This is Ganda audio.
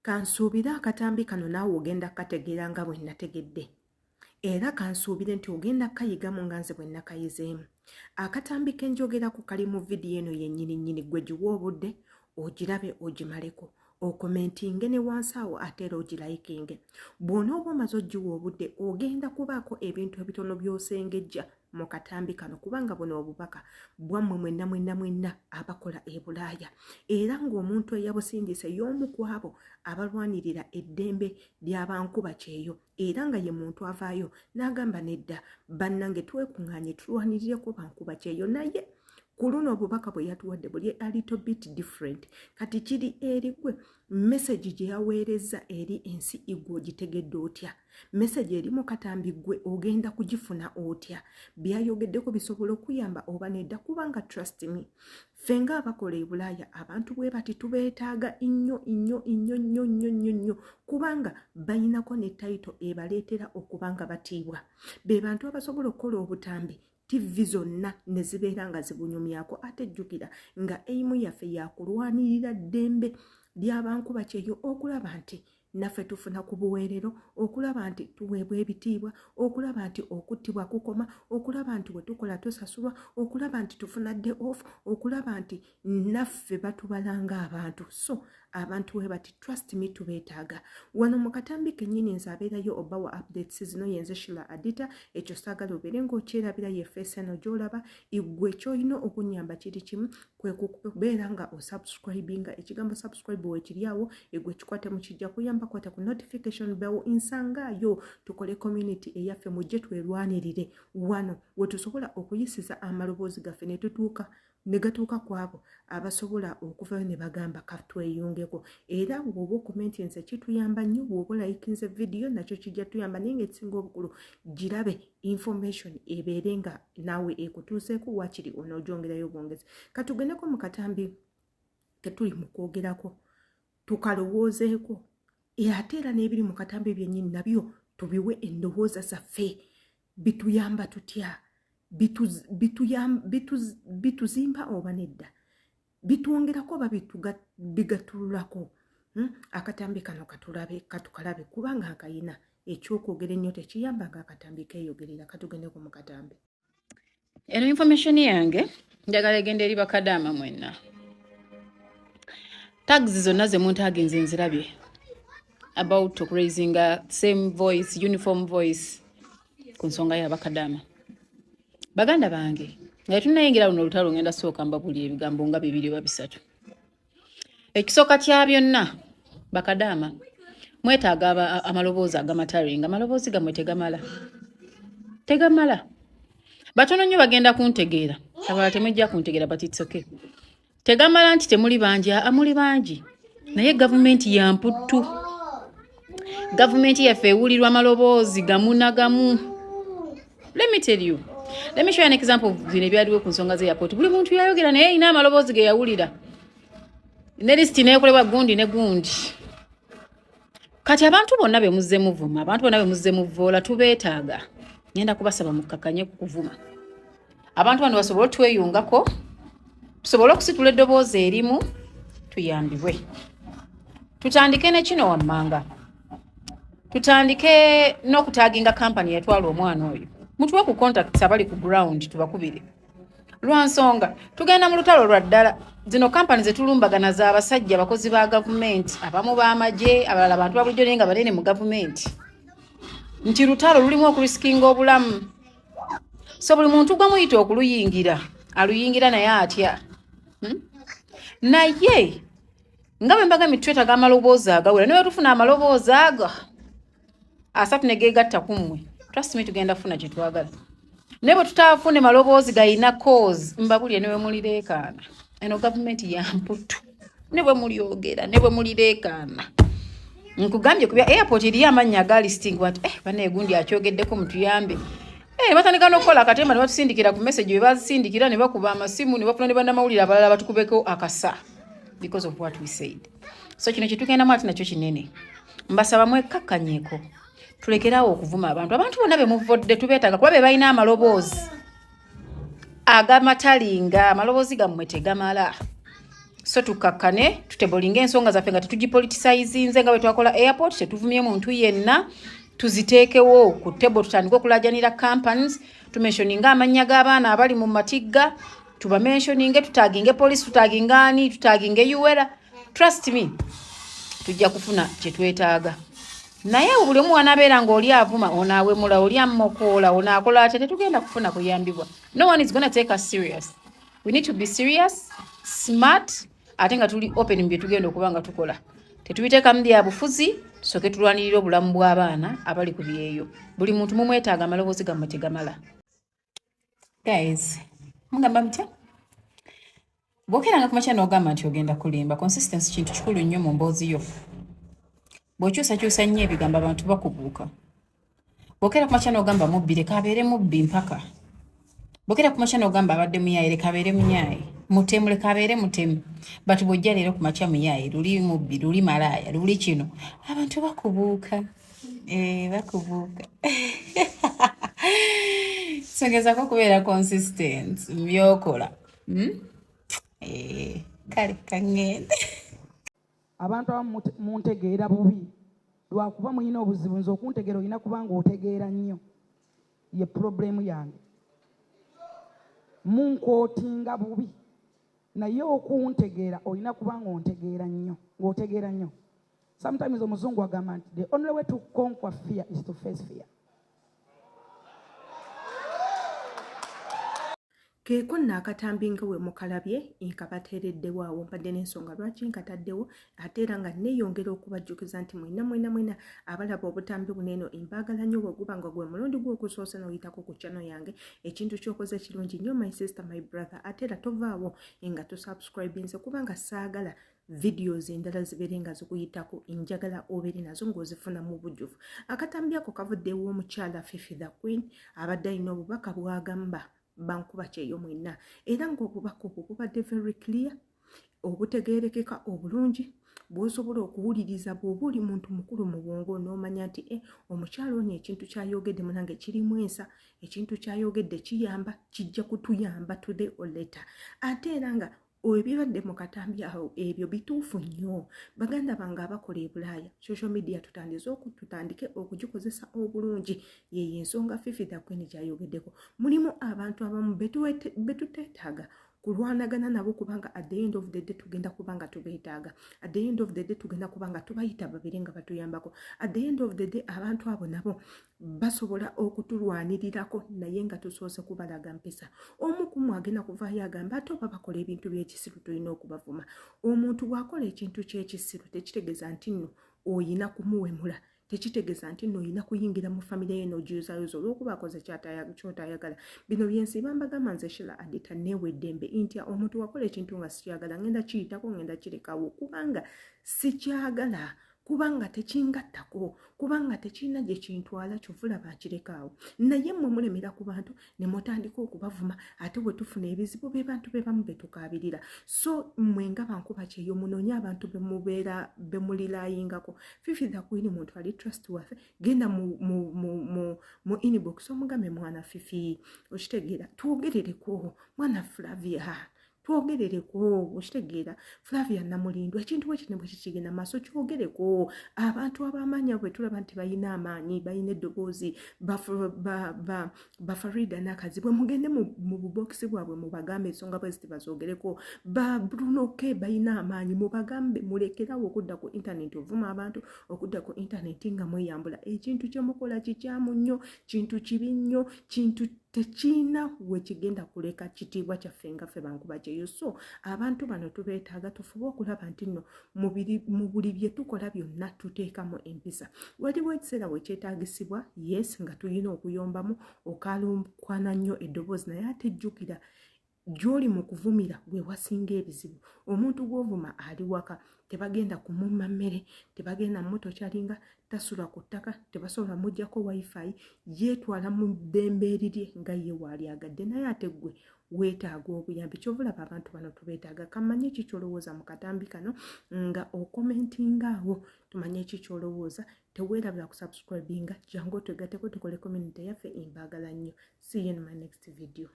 Kansuubire akatambi kano naawe ogenda kukategeera nga bwe nategedde. Era kansuubire nti ogenda kukayigamu nga nze bwe nakayizeemu. Akatambi ke njogerako kali mu vidiyo eno yennyini nnyini, ggwe giwe obudde ogirabe ogimaleko, okomentinge ne wansi awo ate era ogirayikinge. Bw'onooba omaze ogiwa obudde, ogenda kubaako ebintu ebitono by'osengejja mu katambi kano, kubanga buno obubaka bwammwe mwenna mwenna mwenna abakola e Bulaaya, era ng'omuntu eyabusindise y'omu ku abo abalwanirira eddembe ly'abankuba kyeyo, era nga ye muntu avaayo n'agamba, "Nedda bannange, twekuŋŋaanye tulwanirireko bankuba kyeyo." Naye ku luno obubaka bwe yatuwadde buli a little bit different. Kati kiri eri gwe, message gye yaweerezza eri ensi, igwe ogitegedde otya? Message eri mu katambi gwe ogenda kugifuna otya? Byayogeddeko bisobola okuyamba oba nedda? Kubanga trust me, ffe ng'abakola e Bulaaya, abantu bwe bati tubeetaaga nnyo nnyo nnyo nnyo nnyo nnyo nnyo, kubanga bayinako ne title ebaleetera okuba nga batiibwa. Be bantu abasobola okukola obutambi, TV zonna ne zibeera nga zibunyumyako. Ate jjukira nga aim yaffe yakulwanirira ddembe ly'abankuba kyeyo, okulaba nti naffe tufuna ku buweerero, okulaba nti tuweebwa ebitiibwa, okulaba nti okuttibwa kukoma, okulaba nti we tukola tusasulwa, okulaba nti tufuna day off, okulaba nti naffe batubala ng'abantu. So abantu we bati, trust me, tubeetaaga. Wano mu katambi kennyini nze abeerayo obawa updates zino, yenze Shila Adita. Ekyo saagala obeere ng'okyerabira. Ye face eno gy'olaba. Igwe ky'olina okunyamba kiri kimu, kwe kubeera nga osubscribinga. Ekigambo "subscribe" weekiri awo, egwe kikwate mu kijja kuyamba. Kwata ku notification bell, nsangaayo tukole community eyaffe. Mujje twerwanirire wano we tusobola okuyisiza amaloboozi gaffe ne tutuuka ne gatuuka ku abo abasobola okuvayo ne bagamba, "Katweyungeko." Era bw'oba okomentinze kituyamba nnyo, bw'oba olayikinze vidiyo nakyo kijja tuyamba, naye nga ekisinga obukulu girabe, information ebeere nga naawe ekutuuseeko, wakiri onoogyongerayo bwongezi. Katugendeko mu katambi ketuli mu kwogerako, tukalowoozeeko, ate era n'ebiri mu katambi byennyini nabyo tubiwe endowooza zaffe. Bituyamba tutya? Bituzimba oba nedda? Bitwongerako oba bigatululako? Akatambi kano katulabe, katukalabe, kubanga akayina ekyokwogera ennyo tekiyamba nga akatambi keeyogerera. Katugendeko mu katambi. Eno information yange njagala egenda eri bakadaama mwenna. Tags zonna ze muntaginze nzirabye about raising a same voice, uniform voice ku nsonga y'abakadaama. Baganda bange, nga tetunnayingira luno olutalo, ngenda sooka mbabuli ebigambo nga bibiri oba bisatu. Ekisooka kya byonna, bakadaama mwetaaga amaloboozi agamataringa. Amaloboozi gammwe tegamala, tegamala. Batono nnyo bagenda kuntegeera, abalala temujja kuntegeera, but it's okay. Tegamala nti temuli bangi, aa, muli bangi, naye gavumenti ya mputtu. Gavumenti yaffe ewulirwa amaloboozi gamu na gamu. Let me tell you, let me show you an example of bino ebyaliwo ku nsonga ze airport. Buli muntu yayogera, naye erina amaloboozi ge yawulira, ne lisiti neekolebwa gundi ne gundi. Kati abantu bonna be muzze muvuma, abantu bonna be muzze muvoola, tubeetaaga. Ngenda kubasaba mukkakanye ku kuvuma abantu bano, basobole otweyungako, tusobole okusitula eddoboozi erimu, tuyambibwe. Tutandike ne kino wammanga, tutandike n'okutaginga kampani yatwala omwana oyo. Mutuwe ku contacts abali ku ground, tubakubire, lwa nsonga tugenda mu lutalo lwa ddala. Zino kampani zetulumbagana z'abasajja abakozi ba gavumenti, abamu b'amagye, abalala bantu ba bulijjo, naye nga banene mu gavumenti, nti lutalo lulimu okurisikinga obulamu. So buli muntu gwe muyita okuluyingira, aluyingira naye atya, Naye nga bwe mbagambye, twetaaga amaloboozi agawera. Naye tufuna amaloboozi ago 30 ne geegatta ku mmwe, trust me, tugenda kufuna kye twagala. Naye bwe tutaafune maloboozi gayina cause, mbabulye, ne bwe mulireekaana, eno gavumenti ya mputu. Ne bwe mulyogera, ne bwe mulireekaana, nkugambye, ku bya airport eriyo amannya aga listing nti bana egundi akyogeddeko, mutuyambe. Ne batandika n'okukola akatemba, ne batusindikira ku message, bwe bazisindikira ne bakuba amasimu, ne bafuna ne bannamawulire abalala batukubeko akasa because of what we said. So kino kyetugendamu ate nakyo kinene. Mbasaba mwekkakkanyeko, tulekeraawo okuvuma abantu. Abantu bonna be muvodde tubeetaaga, kuba be balina amaloboozi agamatalinga. Amaloboozi gammwe tegamala. So tukkakkane, tutebolinga ensonga zaffe nga tetugipoliticizinze nga bwe twakola airport. Tetuvumye muntu yenna, tuziteekewo ku table, tutandike okulajanira companies, tumentioninga amannya g'abaana abali mu matigga, tubamentioninge, tutaginge police, tutaginge ani, tutaginge URA. Trust me, tujja kufuna kyetwetaaga. Naye buli omu wanaabeera ng'oli avuma, ono awemula, oli amokoola, ono akola atya, tetugenda kufuna kuyambibwa. No one is gonna take us serious. We need to be serious, smart, ate nga tuli open mu bye tugenda okuba nga tukola. Tetubiteekamu bya bufuzi, tusooke tulwanirire obulamu bw'abaana abali ku byeyo. Buli muntu mumwetaaga, amaloboozi gammwe tegamala. Guys, mugamba mutya? Bw'okeeranga ku makya n'ogamba nti ogenda kulimba, consistency kintu kikulu nnyo mu mboozi yo. Bw'okyusakyusa nnyo ebigambo, abantu bakubuuka. Bw'okeera ku makya n'ogamba mubbi, leka abeere mubbi mpaka. Bw'okeera ku makya n'ogamba abadde muyaaye, leka abeere muyaaye. Mutemu, leka abeere mutemu. But bw'ojja leero ku makya muyaaye, luli mubbi, luli malaaya, luli kino, abantu bakubuuka. Eh, bakubuuka. So gezaako okubeera consistent mu by'okola. Eh, kale kaŋŋende. Abantu abamu muntegeera bubi lwakuba mulina obuzibu. Nze okuntegeera olina kuba nga otegeera nnyo, ye problem yange. Munkootinga bubi, naye okuntegeera olina kuba nga ontegeera nnyo, ng'otegeera nnyo. Sometimes omuzungu agamba nti the only way to conquer fear is to face fear. Keeko nno akatambi nga we mukalabye nkabateereddewo awo. Mbadde n'ensonga lwaki nkataddewo, ate era nga neeyongera okubajjukiza nti mwenna mwena mwena abalaba obutambi buno eno, mbaagala nnyo. Bwe guba nga gwe mulundi gw'okusoose n'oyitako ku channel yange, ekintu ky'okoze kirungi nnyo, my sister, my brother. Ate era tovaawo nga tosubscribinze, kubanga saagala videos endala zibeere nga zikuyitako, njagala obeere nazo ng'ozifuna mu bujjuvu. Akatambi ako kavudde ew'omukyala Fifi the Queen, abadde alina obubaka bw'agamba bankuba kyeyo mwenna, era ng'obubaka obwo bubadde very clear, obutegeerekeka obulungi, bw'osobola okuwuliriza bw'oba oli muntu mukulu mu bwongo n'omanya nti e omukyala ono ekintu ky'ayogedde munange kirimu ensa, ekintu ky'ayogedde kiyamba, kijja kutuyamba today or later. Ate era nga ebibadde mu katambi awo ebyo bituufu nnyo. Baganda bange abakola e Bulaaya, social media tutandike okugikozesa obulungi. Yeyo ensonga Fifi the Queen gyayogeddeko. Mulimu abantu abamu betuteetaaga kulwanagana nabo, kubanga at the end of the day tugenda kubanga tubeetaaga. At the end of the day tugenda kubanga tubayita babere nga batuyambako. At the end of the day abantu abo nabo basobola okutulwanirirako, naye nga tusoose kubalaga mpisa. Omu kumwe agenda kuvaayo agamba ate oba bakola ebintu by'ekisiru tulina okubavuma. Omuntu bw'akola ekintu ky'ekisiru tekitegeeza nti nno oyina kumuwemula, tekitegeeza nti nno oyina kuyingira mu famire ye n'ogiyuzayuza olw'okuba akoze kyotayagala. Bino byensiba mbagamba nze Shila Adita, neewa eddembe ntya omuntu wakola ekintu nga sikyagala, ngenda kiyitako, ngenda kirekawo, kubanga sikyagala, kubanga tekingattako, kubanga tekirina gye kintwala. Kyova olaba nkirekaawo. Naye mmwe mulemera ku bantu ne mutandika okubavuma, ate bwe tufuna ebizibu be bantu be bamu be tukaabirira. So mmwe nga bankuba kyeyo, munoonye abantu be mubeera be mulilayingako. Fifi the Queen muntu ali trustworthy. Genda mu inbox omugambe, mwana Fifi, okitegeera, twogerereko. Mwana Flavia, twogerereko, okitegeera. Flavia Namulindwa, ekintu bwe kino bwe kikigenda maaso, kyogereko. Abantu ab'amaanyi abo bwe tulaba nti balina amaanyi, balina eddoboozi, Bafarida Nakazibwe, mugende mu bubokisi bwabwe mubagambe ensonga bwe ziti bazoogereko. Ba Bruno K balina amaanyi, mubagambe mulekerawo okudda ku intaneti ovuma abantu, okudda ku intaneti nga mweyambula. Ekintu kye mukola kikyamu nnyo, kintu kibi nnyo, kintu tekirina we kigenda kuleka kitiibwa kyaffe nga ffe bankuba kyeyo. So abantu bano tubeetaaga, tufube okulaba nti nno mu buli bye tukola byonna tuteekamu empisa. Waliwo ekiseera we kyetaagisibwa, yes, nga tulina okuyombamu, okaalukwana nnyo eddoboozi, naye ate jjukira gy'oli mu kuvumira gwe wasinga ebizibu. Omuntu gw'ovuma ali waka, tebagenda kumumma mmere, tebagenda mutokyalinga, tasula ku ttaka, tebasobola muggyako wifi, yeetwala mu ddembe erirye nga ye waalyagadde, naye ate ggwe weetaaga obuyambi. Kyova olaba abantu bano tubeetaaga. Kamanye ki ky'olowooza mu katambi kano nga okomentinga awo, tumanye ki ky'olowooza. Teweerabira kusubscribinga, jangu otwegatteko tukole community yaffe. Mbaagala nnyo. See you in my next video.